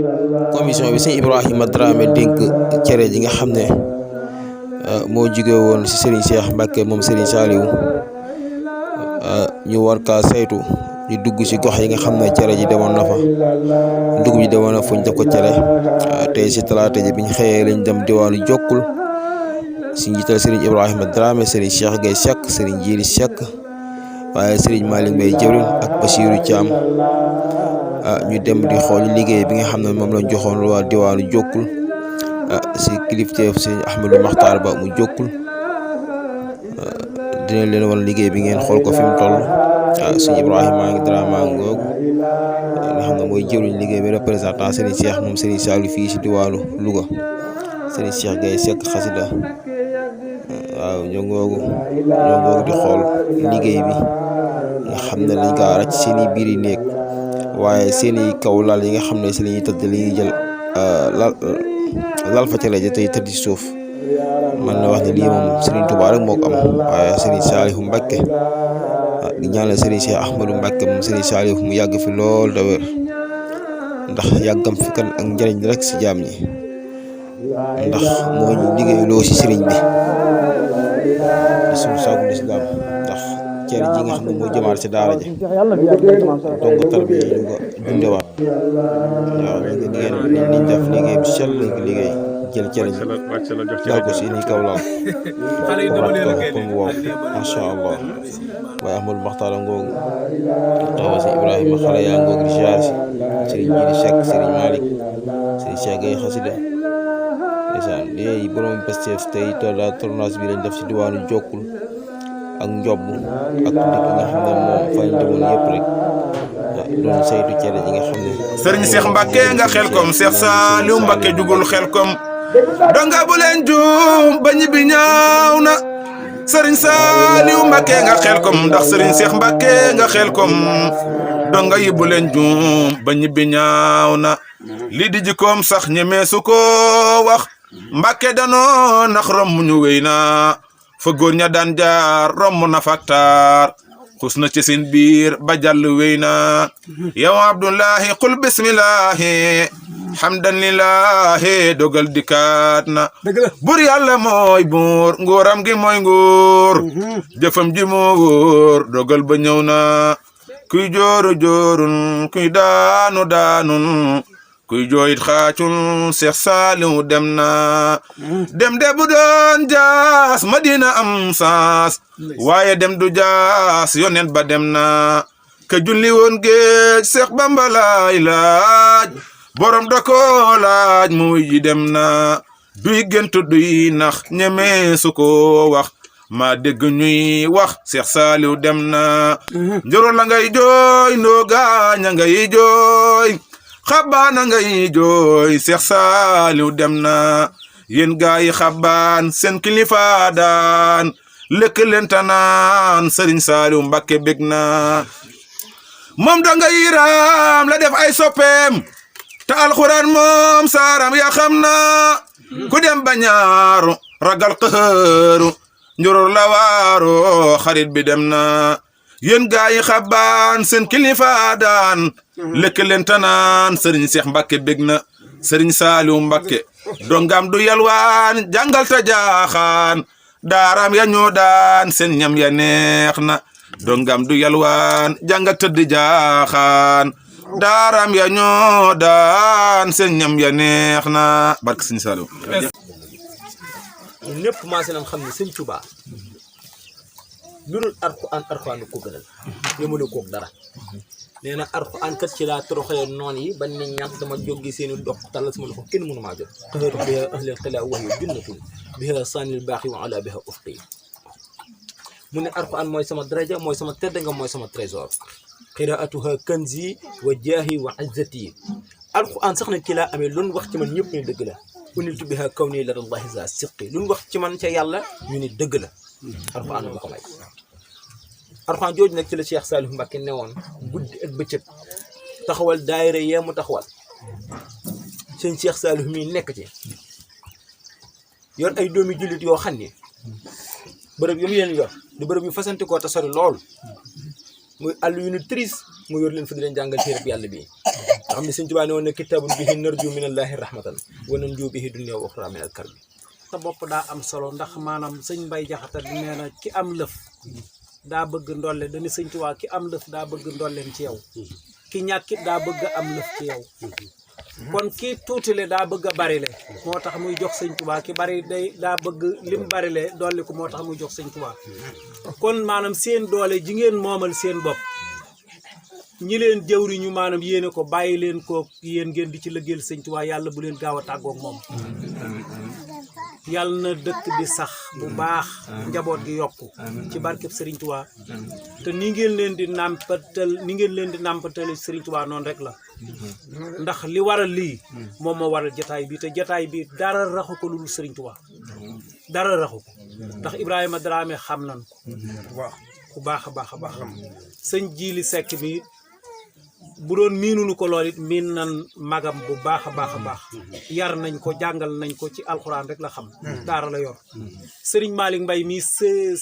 commission bi sëñ Ibrahima Dramé dénk cere ji nga xam ne moo jóge woon ci Serigne Cheikh Mbacke moom Serigne Saliou ñu war kaa saytu ñu dugg ci gox yi nga xam ne cere ji demoon na fa dugub ji demoon na fuñ def ko cere tey ci talaata ji biñ xëyee lañ dem diwaanu Jokkul ci njiital Serigne Ibrahima Dramé Serigne Cheikh Gueye Seck Serigne Djili Seck waaye Serigne Malick Mbaye jëwriñ ak Bassirou Thiam ñu dem di xool liggéey bi nga xam ne moom lañ joxoon waa diwaanu Jokkul ci kilifteef Serigne Ahmadou Makhtar Ba mu Jokkul dina leen wan liggéey bi ngeen xool ko fi mu toll Serigne Ibrahima Dramé ngoogu nga xam ne mooy jëwriñ liggéey bi représentant Serigne Cheikh moom Serigne Saliou fii ci diwaanu Louga Serigne Cheikh Gueye Seck xasida waaw ñoo ngoogu di xool liggéey bi nga xam ne dañ kaa ràcc seen i biir yi néeg waaye seen i kaw lal yi nga xam ne si la ñuy tëdd li ñuy jël lal fa ca la tey tëdd ci suuf man na wax ne lii moom Serigne Touba rek moo ko am waaye Serigne Saliou Mbacke di ñaanal Serigne Cheikh Ahmadou Mbacke moom Serigne Saliou mu yàgg fi lool da wér ndax yàggam fi kan ak njëriñ rek si jaam ñi ndax moo ñu liggéeyloo si Serigne bi di suñu saagu lislaam ndax cere ji nga xam ne moo jëmaat si daara ji donc tarbiya yi ñu ko dundewaat waaw ñu ngi def liggéey bi sell lañ ko liggéey jël cere ji daal ko si ni kaw laal pour mu wow macha allah waaye Ahmadou Makhtar ngoogu taxaw si Ibrahima xale yaa ngoogu di ziar si Serigne Djili Seck Serigne Malick Serigne Cheikh Gueye xasida ndeysaan léegi borom Pastef tey tournage bi lañ def si diwaanu Jokkul ak Njob ak dëkk nga xam ne moom fa ñu demoon yëpp rek doon saytu cere ji nga xam ne Serigne Cheikh Mbacke nga Xelkom Cheikh Saliou Mbacke jugul Xelkom donga bu leen juum ba ñibbi ñaaw na Serigne Saliou Mbacke nga Xelkom ndax Serigne Cheikh Mbacke nga Xelkom donga yi bu leen juum ba ñibbi ñaaw na lii di jikkoom sax ñemee su ko wax Mbacke danoo nax romb ñu wéy na fa góor ña daan jaar romb na faktaar xus na ci seen biir ba jàll wéy na yow Abdullahi qul bismillahi hamdan lillahi dogal dikkaat na bur yàlla mooy buur nguuram gi mooy nguur jëfam ji moo wóor dogal ba ñëw na kuy jooru joorun kuy daanu daanun kuy jooyit xaacul Cheikh Saliou dem na dem de bu doon jaas Madina am saas waaye dem du jaas yonent ba dem na ka julli woon géej Cheikh Bamba laay laaj borom da ko laaj muy ji dem na duy gént duy nax ñeme su ko wax ma dégg ñuy wax Cheikh Saliou dem na njoro la ngay jooy ndooga ña ngay jooy xabaana ngay jooy Cheikh Saliou dem na yéen gaa yi xabaan seen kilifa daan lekk leen tanaan Serigne Saliou Mbacke bég na moom da ngay raam la def ay soppeem te alxuraan moom saaram ya xam na ku dem ba ñaaru ragal xëru njurur la waaro xarit bi dem na yéen gaa yi xabaan seen kilifa daan lekk leen tanaan Serigne Cheikh Mbacke bég na Serigne Saliou Mbacke dongam du yalwaan jàngal ta jaaxaan daaram ya ñoo daan seen ñam ya neex na dongam du yalwaan jàngal tëdd jaaxaan daaram ya ñoo daan seen ñam ya neex na barke Serigne Saliou ñëpp commencé nañ xam ne Serigne Touba lu dul Alxuraan ko gënal yëmale koog dara nee na Alxuraan kat ci laa toroxee noon yi ba ne ñàkk dama jóge seeni dox talal sama loxo kenn mënu maa jot taxatu biha ahlil xilaa wax yu junnatun biha sanil baaxi wa ala biha ufti mu ne Alxuraan mooy sama daraja mooy sama tedd nga mooy sama trésor qiraatuha kanzi wa jaahi wa izzati Alxuraan sax na ci laa amee lu wax ci man ñëpp ñu dëgg la uniltu biha kawni ladallahi za siqi lu wax ci man ca yàlla ñu ni dëgg la Alxuraan ma ko may Alxuraan jooju nag ci la Cheikh Saliou Mbacke newoon guddi ak bëccëg taxawal daayira yee mu taxawal sëñ Cheikh Saliou mi nekk ci yor ay doomi jullit yoo xam ne bërëb yu mu leen yor di bërëb yu fasante koo te sori lool muy àll yu nu tris mu yor leen fa di leen jàngal téereb yàlla bi xam ne sëñ Tuubaa ne woon ne kitaabun bihi narju minallahi rahmatan wa nanju bihi dunya wa uxra min al karbi. sa bopp daa am solo ndax maanaam sëñ Mbay Jaxate di nee na ki am lëf daa bëgg ndolle dañu sëñ Tuubaa ki am lëf daa bëgg ndolleen ci yow ki ñàkkit daa bëgg am lëf ci yow kon ki tuutile daa bëgg a barile moo tax muy jox sëñ Tuubaa ki bari day daa bëgg lim barile dolli ko moo tax muy jox sëñ Tuubaa kon maanaam seen doole ji ngeen moomal seen bopp ñi leen jëwriñu maanaam yéene ko bàyyi leen ko yéen ngeen di ci liggéeyal sëñ Tuubaa yàlla bu leen gaaw a tàggoog moom yàlla na dëkk bi sax bu baax njaboot gi yokku ci barkeb Serigne Touba te ni ngeen leen di nàmpatal Serigne Touba noonu rek la ndax li waral lii moom moo waral jataay bi te jataay bi dara raxu ko lu dul Serigne Touba dara raxu ko ndax Ibrahima Dramé xam nañ ko waaw bu baax a baax a baax sëñ Jili Seck mi bu doon miinunu ko lool it miin nan magam bu baax a baax a baax yar nañ ko jàngal nañ ko ci alxuraan rek la xam daara la yor sëriñ Malick Mbay mi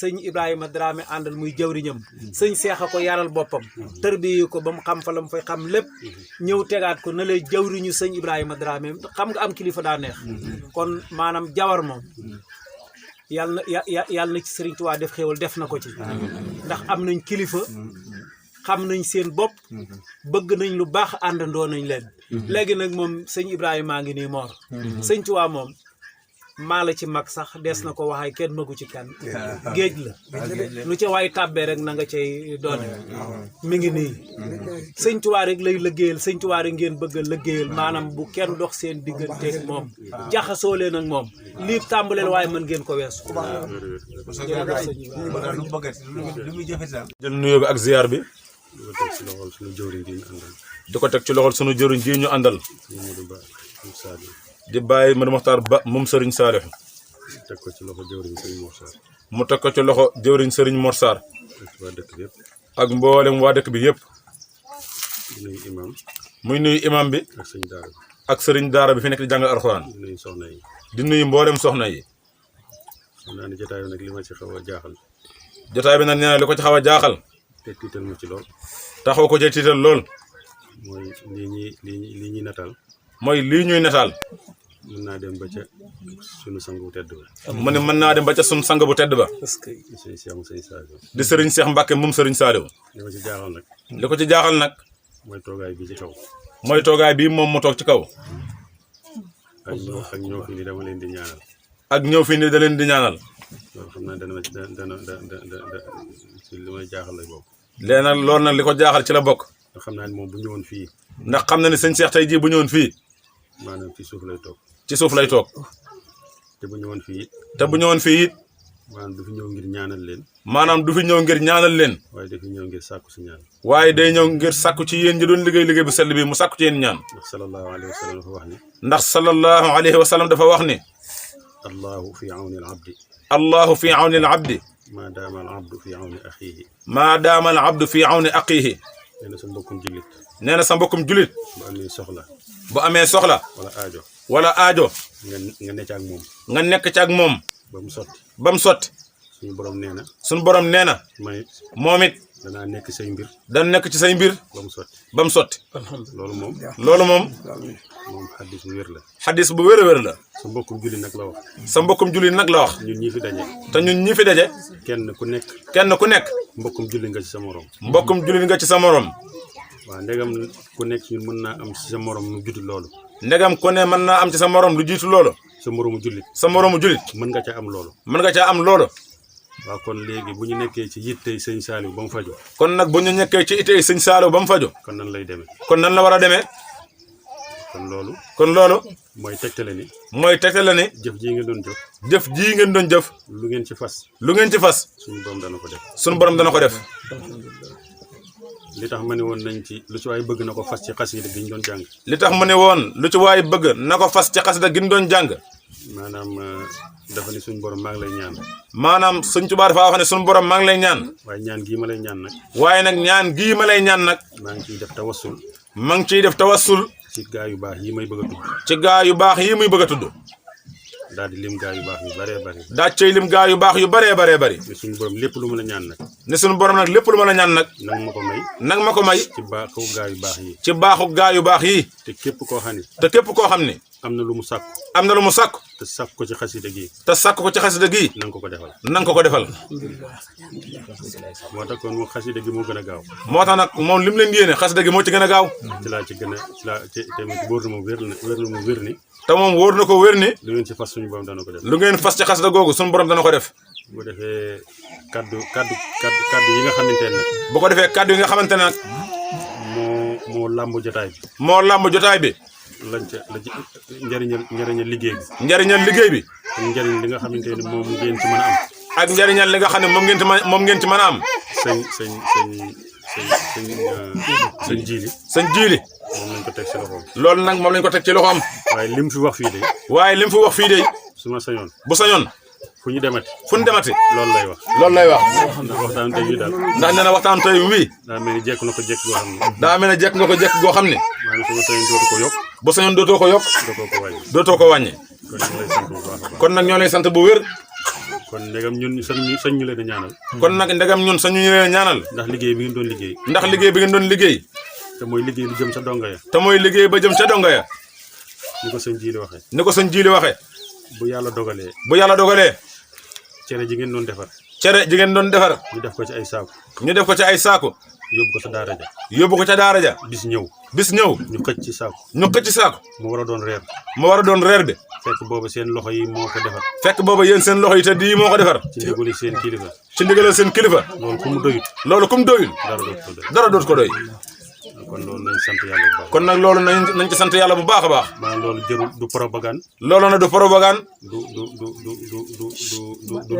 sëñ Ibrahima Dramé àndal muy jawriñam sëñ Seex a ko yaral boppam tërbiyi ko ba mu xam fa la mu fay xam lépp ñëw tegaat ko na lay jawriñu sëñ Ibrahima Dramé xam nga am kilifa daa neex kon maanaam jawar moom yàlla na ci Sëriñ Tuubaa def xéewal def na ko ci ndax am nañ kilifa xam nañ seen bopp bëgg nañ lu baax àndandoo nañ leen léegi nag moom sëñ Ibrahima maa ngi nii moor sëñ Tuubaa moom maa la ci mag sax des na ko waxay kenn magu ci kan géej la lu ca waay tàbbee rek na nga cay doone mi ngi nii sëñ Tuubaa rek lay liggéeyal sëñ Tuubaa rek ngeen bëgg a liggéeyal maanaam bu kenn dox seen digganteeg moom jaxasoo leen ak moom lii tàmbaleel waaye mën ngeen ko weesu jël nuyoo bi ak ziar bi di ko teg ci loxol sunu jëriñ ji ñu àndal di bàyyi Madu Maxtaar Ba moom Serigne Saliou teg ko ci loxo jëwriñ Serigne Mor Sarr mu teg ko ci loxo jëwriñ Serigne Mor Sarr waa dëkk bi yëpp ak mboolem waa dëkk bi yëpp di nuyu imam muy nuyu imam bi ak sëñ daara bi ak Serigne Daara bi fi nekk di jàngal alxuraan di nuyu soxna yi di nuyu mboolem soxna yi xam naa ne jotaay bi nag li ma ci xaw a jaaxal jotaay bi nag nee na li ko ci xaw a jaaxal te tiital ma ci lool taxaw ko ci tiital lool mooy lii ñuy nataal mooy lii ñuy nataal mën naa dem ba ca sunu sang bu tedd ba mu ne mën naa dem ba ca sunu sang bu tedd ba sëñ Cheikh mu sëñ Saliou di Serigne Cheikh Mbacke moom Serigne Saliou li ma ci jaaxal nag li ko ci jaaxal nag mooy toogaay bi ci kaw mooy toogaay bii moom mu toog ci kaw ak ñoo fi ni dama leen di ñaanal ak ñëw fi ni da leen di ñaanal loolu xam naa dana ci li may jaaxal lay bokk léegi nag loolu nag li ko jaaxal ci la bokk ndax xam naa ne moom bu ñëwoon fii ndax xam na ne sëñ Cheikh tey jii bu ñëwoon fii maanaam ci suuf lay toog ci suuf lay toog te bu ñëwoon fii te bu ñëwoon fii it maanaam du fi ñëw ngir ñaanal leen maanaam du fi ñëw ngir ñaanal leen waaye dafi ñëw ngir sàkku si ñaan waaye day ñëw ngir sàkku ci yéen ñi doon liggéey bu sell bi mu sàkku ci yéen ñaan ndax sallallahu alayhi wa sallam dafa wax ni ndax sallallahu alayhi wa sallam dafa wax ni allahu fi awni al abdi allahu fi awni al abdi maa daama al abdu fi awni axiihi maa daama al abdu fi awni aqiihi nee na sa mbokkum jullit nee na sa mbokkum jullit bu amee soxla bu amee soxla wala aajo nga nekk ak moom nga nekk ci ak moom ba mu sotti suñu borom nee na moom it danaa nekk say mbir dana nekk ci say mbir ba mu sotti loolu moom xaddis bu wér la xaddis bu wér a wér la sa mbokkum jullit nag la wax sa mbokkum jullit nag la wax ñun ñi fi daje te ñun ñi fi daje kenn ku nekk mbokkum jullit nga ci sa morom mbokkum jullit nga ci sa morom waaw ndegam ku nekk ñun mën naa am ci sa morom lu jiitu loolu ndegam ku ne mën naa am ci sa morom lu jiitu loolu sa moromu jullit mën nga ca am loolu waaw kon léegi bu ñu nekkee ci yittey sëñ Saliou ba mu faju kon nag bu ñu nekkee ci yittey sëñ Saliou ba mu faju kon nan lay demee kon nan la war a demee kon loolu mooy tegtale ni jëf jii ngeen doon jëf lu ngeen ci fas suñu borom dana ko def li tax ma ne woon nañ ci lu ci waay bëgg na ko fas ci xasida gi ñu doon jàng li tax ma ne woon lu ci waay bëgg na ko fas ci xasida gi ñu doon jàng maanaam dafa ne suñu borom maa ngi lay ñaan maanaam sëñ Tuubaa dafa wax ne suñu borom maa ngi lay ñaan waaye ñaan gii ma lay ñaan nag ñaan gii ma lay ñaan nag maa ngi ciy def tawassul ci gaa yu baax yi muy bëgg a tudd daal di lim gaa yu baax yu bëree bëri. daa cay lim gaa yu baax yu bëree bëree bëri. ne suñu borom lépp lu ma la ñaan nag. ne suñu borom nag lépp lu ma la ñaan nag. nang ma ko may. nang ma ko may. ci baaxu gaa yu baax yi. ci baaxu gaa yu baax yi. te képp koo xam ne. te képp koo xam ne. am na lu mu sàkku. am na lu mu sàkku. te sàkku ko ci xasida gi. te sàkku ko ci xasida gi. nang ko ko defal. nang ko ko defal. moo tax kon mu xasida gi moo gën a gaaw. moo tax nag moom lim leen yéene xasida gi moo ci gën a gaaw. ci laa ci tamit wóor na ma wér ni. te moom wóor na ko wér ni. lu ngeen ci fas suñu borom dana ko def. lu ngeen fas ci xasida googu suñu borom dana ko def. bu defee kaddu yi nga xamante ne nag. bu ko defee kaddu yi nga xamante ne nag. moo làmb jotaay bi. moo làmb jotaay bi. la ci njëriñal liggéey bi. njëriñal liggéey bi. ak njëriñ li nga xamante ne moom ngeen ci mën a am. ak njëriñal li nga xam ne moom ngeen ci mën a am. sëñ jiili. sëñ jiili. moom lañ ko teg ci loxoom. loolu nag moom lañ ko teg ci loxoom. waaye lim fi wax fii de. waaye lim fi wax fii de. su ma sañoon. bu sañoon. fu ñu demati. loolu lay wax. ndax waxtaan tey bii daal. ndax nee na waxtaan tey wii. daa mel ni jekk na ko jekk goo xam ne. daa mel ne jekk nga ko jekk goo xam ne. maanaam su ma sañoon dootu ko yokk. bu sañoon dootoo ko yokk. dootoo ko wàññi. kon nag ñoo lay sant bu wér. kon ndegam ñun sañ ñu leen a ñaanal. kon nag ndegam ñun sañu ñu leen a ñaanal. ndax liggéey bi ngeen doon liggéey. ndax liggéey bi ngeen doon liggéey. te mooy liggéey lu jëm sa donga ya. te mooy liggéey ba jëm ca donga ya. ni ko sëñ Jiili waxee. ni ko sëñ Jiili waxee. bu yàlla dogalee. bu yàlla dogalee. cere ji ngeen doon defar. cere ji ngeen doon defar. ñu def ko ci ay saako. ñu def ko ci ay saako. yóbbu ko sa daara ja. yóbbu ko ca daara ja. bis ñëw. ñu xëcc ci saako. ñu xëcc ci saako. mu war a doon reer. mu war a doon reer bi. fekk booba seen loxo yi moo ko defar. fekk booba yéen seen loxo yi te di moo ko defar. ci ndigali seen kilifa. ci ndigalal seen kilifa. loolu ku mu doyut. loolu ku mu doyul. dara dootu ko doy. kon loolu nañ sant yàlla bu baax. kon nag loolu nañ ci sant yàlla bu baax a baax. maanaam loolu jërul du propagande. loolu nag du propagande. du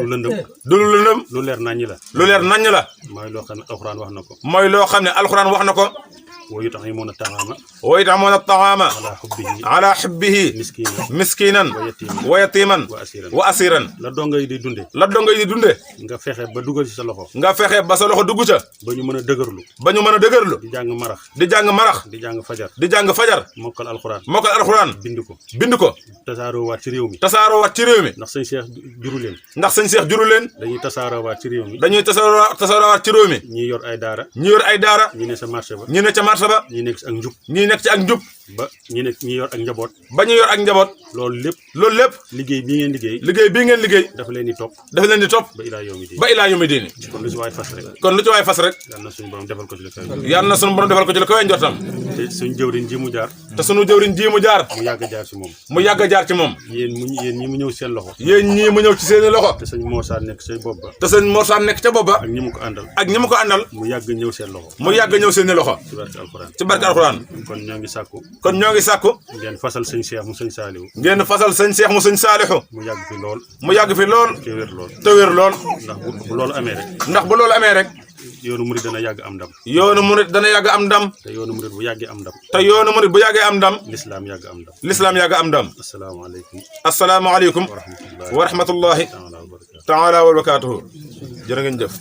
lu lëndëm. du lu lëndëm. lu leer naññi la. lu leer naññ la. mooy loo xam ne alxuraan wax na ko. mooy loo xam ne alxuraan wax na ko. wa yut'imuuna at-ta'aama. wa yut'imuuna at-ta'aama. ala hubbihi. miskiinan. wa yatiiman. wa asiiran. la donga yi di dunde. nga fexe ba dugal ci sa loxo. nga fexe ba sa loxo dugg ca. ba ñu mën a dëgërlu. di jàng marax. di jàng fajar. mokkal alxuraan. bind ko. tasaaroo waat ci réew mi. ndax sëñ Cheikh juru leen. dañuy tasaaroo waat ci réew mi. ñi yor ay daara. ñi ne sa marché ba. ñi nekk ci ak njub. ba ñi yor ak njaboot. loolu lépp. liggéey bii ngeen liggéey. dafa leen di topp. ba ilaa yawmi diin. kon lu ci waay fas rek. yàlla na suñu borom defal ko ci la kawe njortam. te suñu jëwriñ ji mu jaar. mu yàgg a jaar ci moom. yéen ñi mu ñëw seen loxo. te sëñ Moussa nekk ca bopp ba. ak ñi mu ko àndal. mu yàgg ñëw seen loxo. ci barke alxuraan. kon ñoo ngi sàkku. ngeen fasal sëñ Cheikh mu sëñ Saalihu. mu yàgg fi lool. te wér lool. ndax bu loolu amee rek. yoonu murid dana yàgg am ndam. te yoonu murid bu yàggee am ndam. lislaam yàgg am ndam. asalaamaaleykum. wa rahmatullahi taala wa barakaatuhu. jërë ngeen jëf.